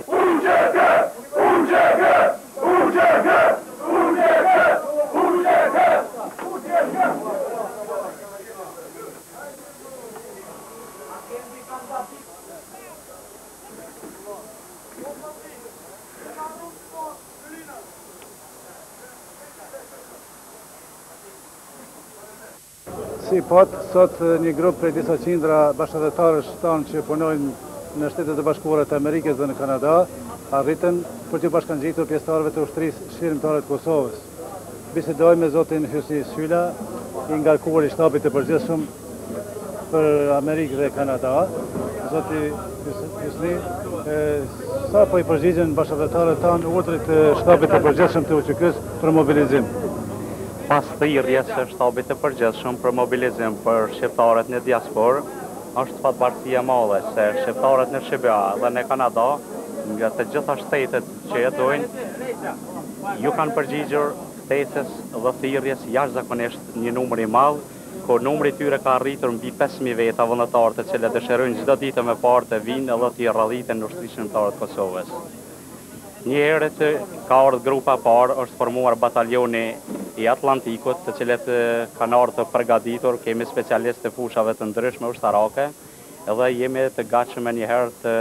UÇK! UÇK! UÇK! UÇK! UÇK! UÇK! Si patë, sot një grup prej disa qindra bashkatdhetarësh tanë që punojnë në Shtetet e Bashkuara të Amerikës dhe në Kanada, arritën për t'iu bashkangjitur pjesëtarëve të Ushtrisë Çlirimtare të Kosovës. Bisedojmë me zotin Hysni Syla, i ngarkuar i Shtabit të Përgjithshëm për Amerikë dhe Kanada. Zoti Hysni, sa po i përgjigjen bashkatdhetarët tanë urdhrit të Shtabit të Përgjithshëm të UÇK-së për mobilizim? Pas thirrjes së Shtabit të Përgjithshëm për mobilizim për shqiptarët në diasporë, është fatbardhësi e madhe se shqiptarët në SHBA dhe në Kanada, nga të gjitha shtetet që jetojnë, iu kanë përgjigjur ftesës dhe thirrjes jashtëzakonisht një numër i madh, ku numri i tyre ka arritur mbi 5000 veta vullnetarë të cilët dëshirojnë çdo ditë e më parë të vijnë edhe t'i radhiten në Ushtrinë Çlirimtare të Kosovës. Njëherët ka ardhur grupa e parë, është formuar batalioni i Atlantikut, të cilët kanë ardhur të përgatitur, kemi specialistë të fushave të ndryshme ushtarake dhe jemi të gatshëm menjëherë të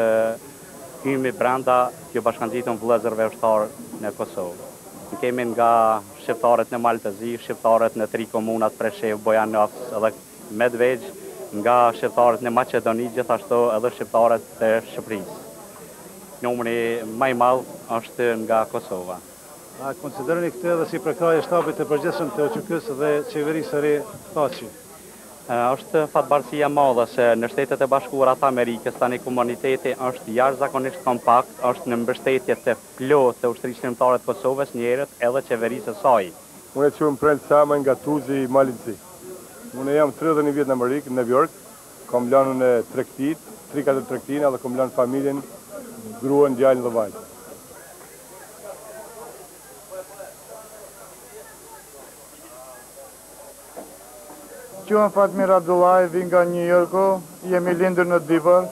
hyjmë brenda t'ju bashkangjitem vëllezërve ushtarë në Kosovë. Kemi nga shqiptarët në Mal të Zi, shqiptarët në tri komunat Preshevë, Bujanoc dhe Medvegjë, nga shqiptarët në Maqedoni, gjithashtu edhe shqiptarët të Shqipërisë. Numri më i madh është nga Kosova. A e konsideroni këtë edhe si përkrahje Shtabit të Përgjithshëm të UÇK-së dhe Qeverisë së re Thaçi? Është fatbardhësi e madhe se në Shtetet e Bashkuara të Amerikës tani komuniteti është jashtëzakonisht kompakt, është në mbështetje të plotë të Ushtrisë Çlirimtare të Kosovës, njëherët edhe qeverisë së saj. Unë quhem Prend Samaj nga Tuzi i Malit Zi. Unë jam 31 vjet në Amerikë, në New York. Kom lanë unë tregtitë, tri katër tregtina dhe kom lanë familjen, gruan, djalin dhe vajzën. Quhem Fatmir Abdullai, vi nga New Yorku, jemi lindur në Dibër.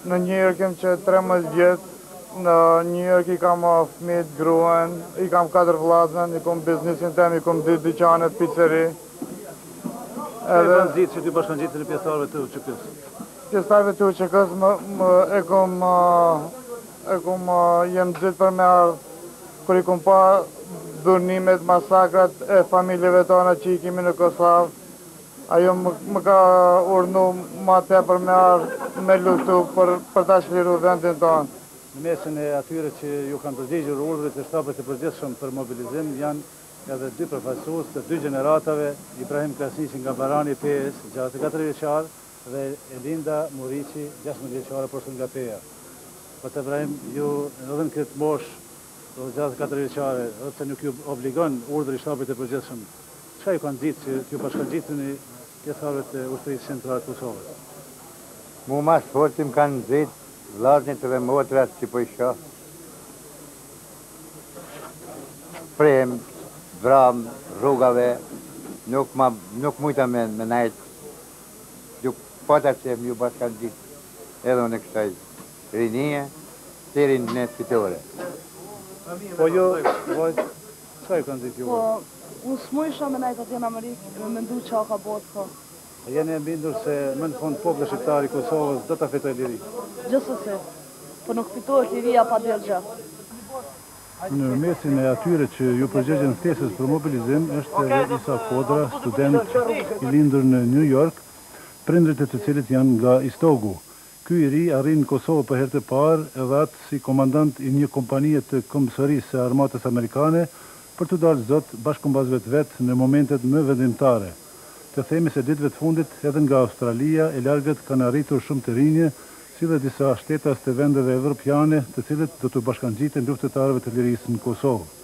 Në New York jem që 13 vjet, në New York i kam fëmijët, gruan, i kam katër vllazën, i kam biznesin tem, i kam dy dyqane, pizzeri. Edhe ju nxit që t'ju bashkangjiteni pjesëtarëve të UÇK-së. Pjesëtarëve të UÇK-së më, më e kom e kom jem nxit për me ardhë kur i kom pa dhunimet, masakrat e familjeve tona që i kemi në Kosovë, ajo më, më ka urdhnu ma tepër me ardhë me luftu për, për ta çliru vendin tonë. Në mesin e atyre që ju kanë përgjigjur urdhrit të Shtabit të Përgjithshëm për mobilizim janë edhe dy përfaqësues të dy gjeneratave, Ibrahim Krasniqi nga Barani i Pejës, 64 vjeçar, dhe Elinda Muriqi, 16 vjeçare, po ashtu nga Peja. Baca Ibrahim, ju edhe në këtë moshë, edhe 64 vjeçare, edhe pse nuk ju obligon urdhri i Shtabit të Përgjithshëm, çka ju ka nxitur që t'ju bashkangjiteni pjesëtarëve të Ushtrisë Çlirimtare të Kosovës? Mu ma së forti më kanë nxit vllaznit dhe motrat që po i shoh. Prem, vram, rrugave, nuk ma nuk mujta me me najt Ju pata qef m'ju bashkangjit edhe unë kësaj rinie deri në fitore. Po ju, vajzë, çka ju ka nxit juve? Po, unë s'mujsha me najt atje në Amerikë e me mendu qa ka bo t'ka. A jeni e bindur se më në fund populli shqiptar i Kosovës do ta fitojë lirinë? Gjithsesi, po nuk fitohet liria pa derdh gjak. Në mesin e atyre që ju përgjigjën ftesës për mobilizim është edhe Isa Kodra, student i lindur në New York, prindërit e të cilit janë nga Istogu. Ky i ri arrin në Kosovë për herë të parë edhe atë si komandant i një kompanie të këmbësorisë së armatës amerikane për t'u dalë zot bashkëkombasve të vet në momentet më vendimtare. Të themi se ditëve të fundit edhe nga Australia e largët kanë arritur shumë të rinj, si dhe disa shtetas të vendeve evropiane, të cilët do t'u bashkangjiten luftëtarëve të lirisë në Kosovë.